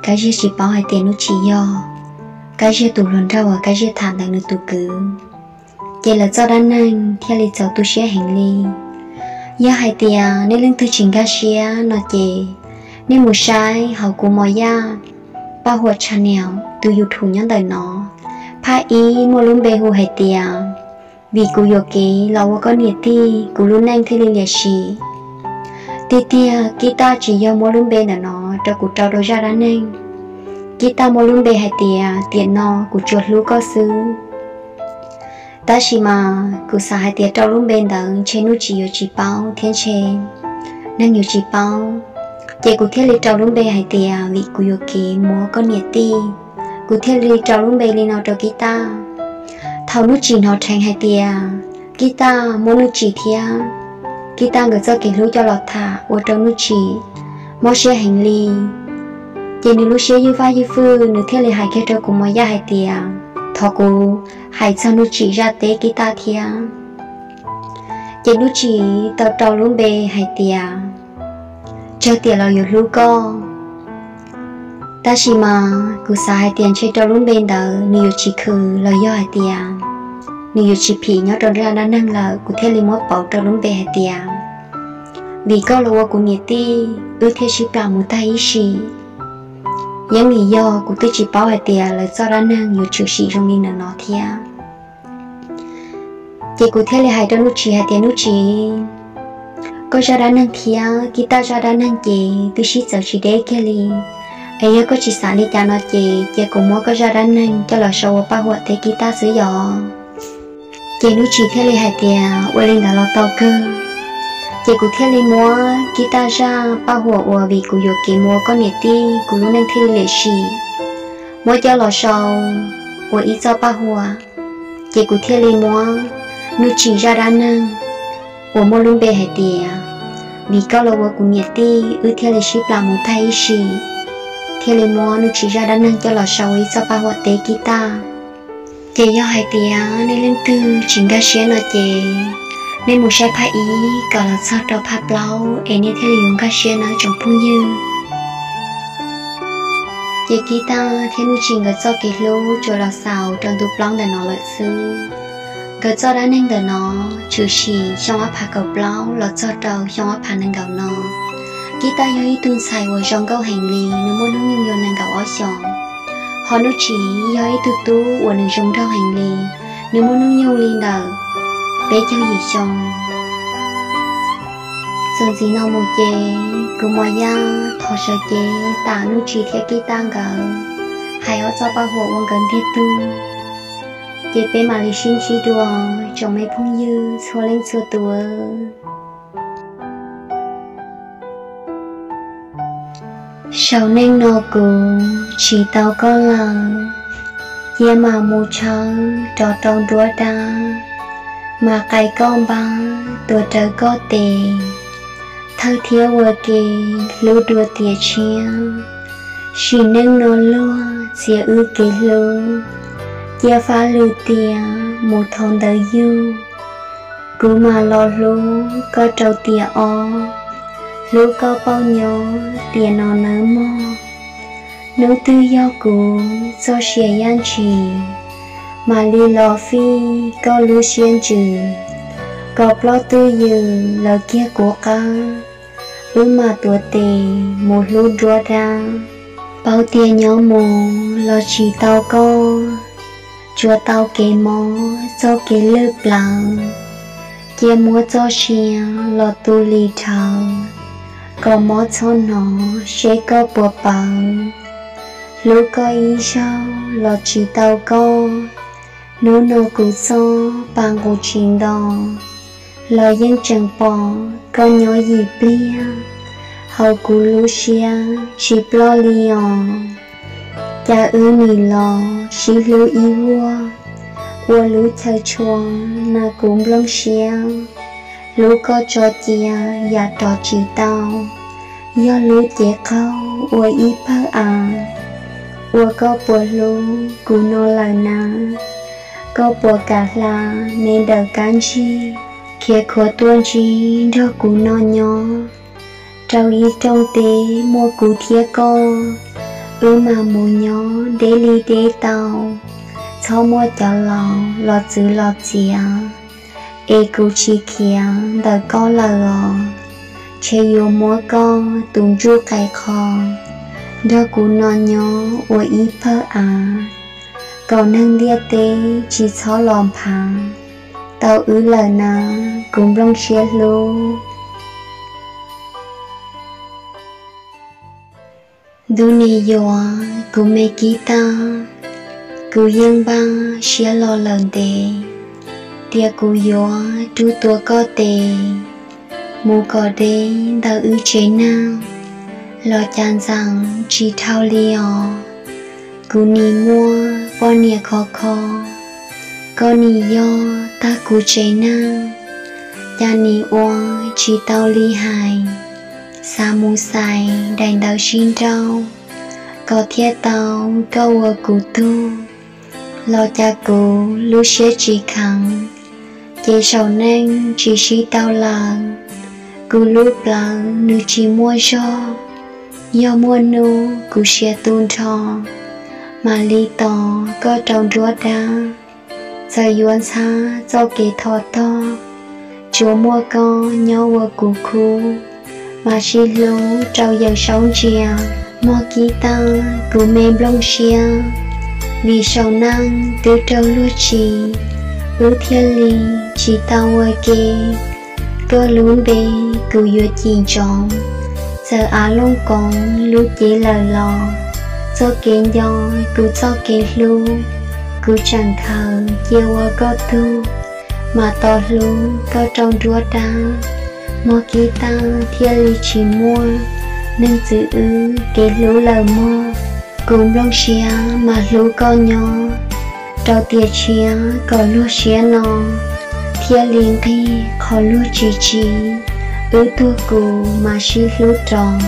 Kab Ziag tsis paub hais tias Nuj Tsim yog Kab Ziag tus hluas nraug uas Kab Ziag tham ntawm nws tus kwv. Ces lawv txoj dab neeg thiaj li txaus tu siab heev li. Yog hais tias nej leej twg tsis nkag siab no ces nej mus saib hauv kuv Mos Yaj Paj Huam channel tus YouTube nyob ntawm no. Phaj ib muaj lub npe hu hais tias Vim kuv yuam kev los ua koj niam tij, kuv lub neej thiaj li liam sim. Tiag tiag Kib Taj tsis yog muab lub npe ntawm no rau kuv rau rau zaj dab neeg. Kib Taj muab lub npe hais tias Tiam no kuv tsuas hlub koj xwb. Tab sis mas kuv xav hais tias rau lub npe ntawd ntshe Nuj Tsim yuav tsis paub thiab ntshe neeg yuav tsis paub, ces kuv thiaj li rau lub npe hais tias Vim kuv yuam kev muab koj niam tij. Kuv thiaj li rau lub npe li no rau Kib Taj. Thaum Nuj Tsim hnov dheev hais tias Kib Taj muab Nuj Tsim thiab Kib Taj nkawd txoj kev hlub coj los tham ua rau Nuj Tsim mob siab heev li. Ces nws lub siab ywj vaj ywj fwj, nws thiaj li hais kiag rau kuv Mos Yaj hais tias thov kuv hais txog Nuj Tsim zaj teb Kib Taj thiab. Ces Nuj Tsim tau rau lub npe hais tias Tsawg Tiam Los Yuav Hlub Koj. Tab sis mas kuv xav hais tias ntshe rau lub npe ntawd nws yuav tsis khwv los yog hais tias nws yuav tsis phim nyob rau zaj dab neeg lawm, kuv thiaj li muab pauv rau lub npe hais tias vim koj los ua kuv niam tij wb thiaj sib plam mus tag ib sim. Yeej vim yog kuv twb tsis paub hais tias lawv txoj dab neeg yuav tshwm sim zoo li ntawm no thiab. Ces kuv thiaj li hais rau Nuj Tsis hais tias, Nuj Tsis, koj zaj dab neeg thiab Kib Taj zaj dab neeg ces twb sib txawv tsis deb kiag li. Es yog koj tsis xav li cas no ces cia kuv muab koj zaj dab neeg coj los sau ua Paj Huam teb Kib Taj xwb yom. Ces Nuj Tsis thiaj li hais tias, Ua li ntawd los tau kawg. Ces kuv thiaj li muab Kib Taj zaj Paj Huam uas vim kuv yuam kev mus ua koj niam tij kuv lub neej thiaj li liam sim, muab coj los sau ua ib txoj paj huam. Ces kuv thiaj li muab Nuj Tsis zaj dab neeg uas muaj lub npe hais tias vim koj los ua kuv niam tij wb thiaj li sib plam mus tag ib sim, thiaj li muab Nuj Tsis zaj dab neeg coj los sau ua ib txoj paj huam teb Kib Taj. Ces yog hais tias nej leej twg tsis nkag siab no ces nej mus saib phaj ib kom los txog rau phaj plaub es nej thiaj li yuav nkag siab nawb tsoom phooj ywg. Ces Kib Taj thiab Nuj Tsis nkawd txoj kev hlub tsuas los xaus rau ntu plaub ntawm no lawm xwb. Nkawd txoj dab neeg ntawm no tshwm sim xyoo ob phav kaum plaub los txog rau xyoo ob phav nees nkaum no. Kib Taj yog ib tug ntxhais uas zoo nkauj heev li, nws muaj hnub nyoog yog nees nkaum ob xyoos. Ho Nuj Tsis yog ib tug tub uas nws zoo nraug heev li, nws muaj hnub nyoog li ntawm peb caug yim xyoo. Txuas ntxiv no mus ces kuv Mos Yaj thov sawv cev tam Nuj Tsis thiab Kib Taj nkawd hais ob txoj paj huam ua nkawd ntiag tug. Ces peb mam li sib ntsib dua tsoom me phooj ywg txhua leej txhua tus. Saum neej no kuv tsis tau koj lawm, cia mam mus tshawb rov rau nruab dab, mas qais koj npab tuav rawv koj tes, thawj thiab ua ke hlub dua tiam tshiab. Sim neej no luag txiav wb kev hlub, cia fab lwm tiam mus thaum ntawd yug. Kuv mam los hlub koj rau tiam ob, hlub koj paub nyob tiam no nawb mog. Hnub twg yog kuv txoj sia yaj ntshis, mam li los fij koj lub siab ntsws, kom ploj twj ywm lawv kiag kuv qab, wb mam tuav tes mus hlub nruab dab. Paub tias nyob mus los tsis tau koj, tsuas tau kev mob txoj kev lwj plawv, cia muab txoj sia los tu li dhawv, kom mob txhob hnov seb koj puas pawv. Hlub koj ib zaug los tsis tau koj, hnub no kuv txoj pa nqus tsis nto, los yeej tseem pom koj nyob yim pliag, hauv kuv lub siab tsis ploj li os. Cas wb nim los sib hlub ib vuag, ua lub chaw tshua nas kuv nplooj siab. Hlub koj tso cia yam rov tsis tau, yog lub cev qaug ua ib pawg av. Ua koj puas hlub kuv no lawm na? Koj puas kam hla me daws kab ntsig, khiav khuav tuaj ntsib nrog kuv no nyob? Rau ib rooj teb muaj kuv thiab koj, wb mam mus nyob deb li deb tau. Txhob muaj cov laus los txwv los txiav, es kuv tsis khiav ntawm koj lawm os. Ntshe yuav muab koj tus ntsuj qes qho, nrog kuv no nyob ua ib pawg av, kom neeg ntiaj teb tsis txhob los nphav tau wb lawm na, kuv nplooj siab hlub. Ntuj nim yuav kuv me Kib Taj, kuv yeej npaj siab los lawm ntev, tias kuv yuav rub tuav koj tes, mus kom deb ntawm wb tsev neeg, los cas ntxeev tsis dhau li os. Kuv nim muaj poj niam khov kho, koj nim yog tag kuv tsev neeg, cas nim ua tsis tau li hais. Xav mus xais daim ntawv sib nrauj, kom thiaj tau koj ua kuv tug, los cas kuv lub siab tsis kheev, ces saum neej tsis sib tau lawm. Kuv lub plawv nws tsis muaj zog, yog muaj hnub kuv siav tu nrho, mam li tos koj rau nruab dab. Txawm yuav ntxhab txoj kev thov tog, tsuas muaj koj nyob ua kuv khub, mas sib hlub rau Yawm Saub ntsia. Mog Kib Tag, kuv me nplooj siab, vim saum neej twb raug luag tsim, wb thiaj li tsis tau ua ke. Koj lub npe kuv yuav cim ntsoov, txawm av looj koov lub cev lawm los, txoj kev nco kuv txoj kev hlub, kuv tseem khaws cia ua koj tug, mas tos hlub koj rau nruab dab. Mog Kib Tag, thiaj li tsis muaj neeg txwv wb kev hlub lawm mog. Kuv nplooj siab mas hlub koj nyob, rau tiam tshiab kom luag siab no, thiaj li nqig qhov luag tsis tsim. Wb tuag kuv mas sib hlub rov,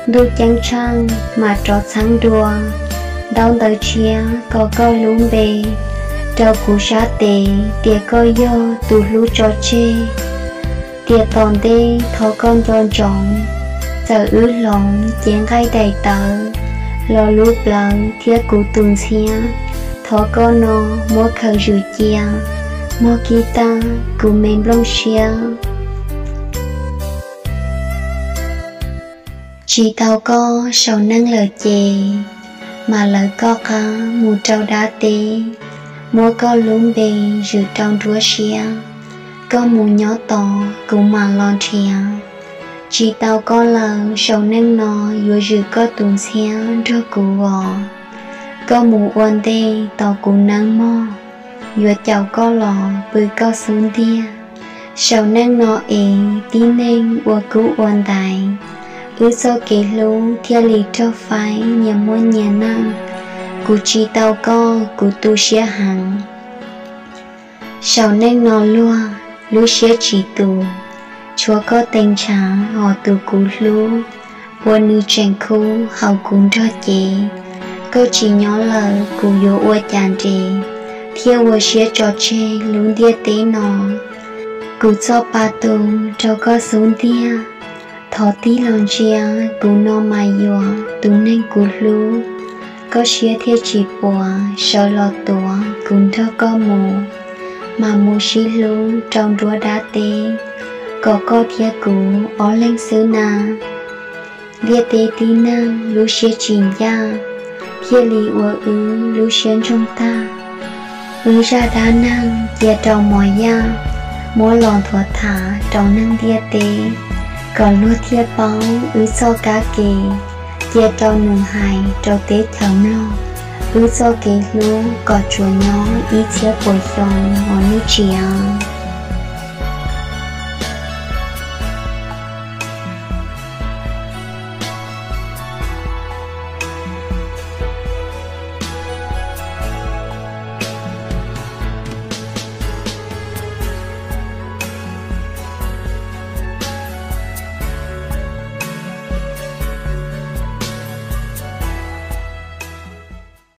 ntuj ceeb tsheej mas rov txheeb dua. Ntaub ntawv tshiab kom koj lub npe, rau kuv sab tes tias koj yog tus hlub tso tseg. Tiam tom ntej thov koj nco ntsoov, txawm wb hloov cev nqaij daim tawv, los lub plawv thiab kuv tus ntxhiab, thov koj no muab khaws zwm cia. Mog Kib Tag, kuv me nplooj siab. Tsis tau koj saum neej lawm ces, mas lawv koj qab mus rau dab teb, muab koj lub npe zwm rau nruab siab, koj mus nyob tod kuv mam los nrhiav. Tsis tau koj lawm saum neej no, yuav zwm koj tus ntxhiab nrog kuv os. Koj mus ua ntej tos kuv nawb mog, yuav caum koj los pw koj xub ntiag. Saum neej no es tib neeg ua kub ua ntaiv, wb txoj kev hlub thiaj li raug faib nyias muaj nyias neej. Kuv tsis tau koj kuv tu siab heev. Saum neej no luag, lub siab tsis tus, tshuav koj tes ntshav hos tus kuv hlub, ua nws tseem khub haum kuv nrog cev. Koj tsis nyob lawm kuv yuav ua cas nres, thiaj ua siab tso tseg lub ntiaj teb no. Kuv txoj pa tu rau koj xub ntiag, thov tig los ntsia kuv no mas yuav tus neeg kuv hlub, koj siab thiaj tsis puas sawv los tuav kuv nrog koj mus, mas mus sib hlub rau nruab dab teb, kom koj thiab kuv ob leeg xwb na. Ntiaj teb tib neeg lub siab tsis ncaj, thiaj li ua wb lub siab ntsoog tag. Wb zaj dab neeg cia rau mos yaj, muab los nthuav tham rau neeg ntiaj teb, kom luag thiaj paub wb txoj kab ke, cia rau nws hais rau teb chaws mloog, wb txoj kev hlub kom tsuas nyob ib txhiab puas xyoo os nej tsis a.